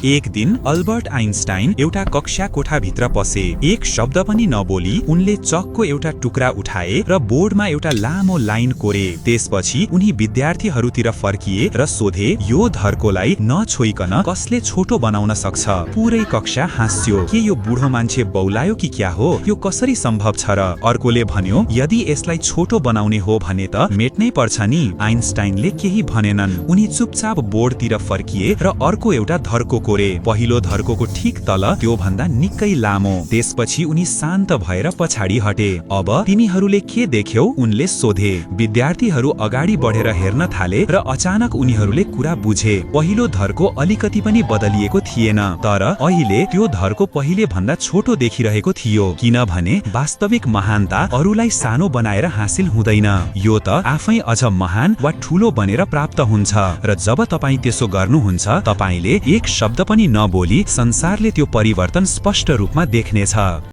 एक दिन Albert Einstein एउटा कक्षा कोठाभित्र पसे। एक शब्द पनि नबोली उनले चकको एउटा टुक्रा उठाए र बोर्डमा एउटा लामो लाइन कोरे। त्यसपछि उनी विद्यार्थीहरूतिर फर्किए र सोधे, यो धर्कोलाई नछोइकन कसले छोटो बनाउन सक्छ? पुरै कक्षा हाँस्यो। के यो बुढो मान्छे बौलायो कि क्या हो? यो कसरी सम्भव छ र? अर्कोले भन्यो, यदि यसलाई छोटो बनाउने हो भने त मेट्नै पर्छ नि। आइन्स्टाइनले केही भनेनन्। उनी चुपचाप बोर्डतिर फर्किए र अर्को एउटा धर्को कोरे। पहिलो धर्कोको ठिक तल त्यो भन्दा निकै लामो। त्यसपछि उनी शान्त भएर पछाडि हटे। अब तिमीहरूले के देख्यौ? उनले सोधे। विद्यार्थीहरू अगाडि बढेर हेर्न थाले र अचानक उनीहरूले कुरा बुझे। पहिलो धर्को अलिकति पनि बदलिएको थिएन, तर अहिले त्यो धर्को पहिले भन्दा छोटो देखिरहेको थियो। किनभने वास्तविक महानता अरूलाई सानो बनाएर हासिल हुँदैन, यो त आफै अझ महान वा ठूलो बनेर प्राप्त हुन्छ। र जब तपाईँ त्यसो गर्नुहुन्छ, तपाईँले एक शब्द पनि नबोली संसारले त्यो परिवर्तन स्पष्ट रूपमा देख्नेछ।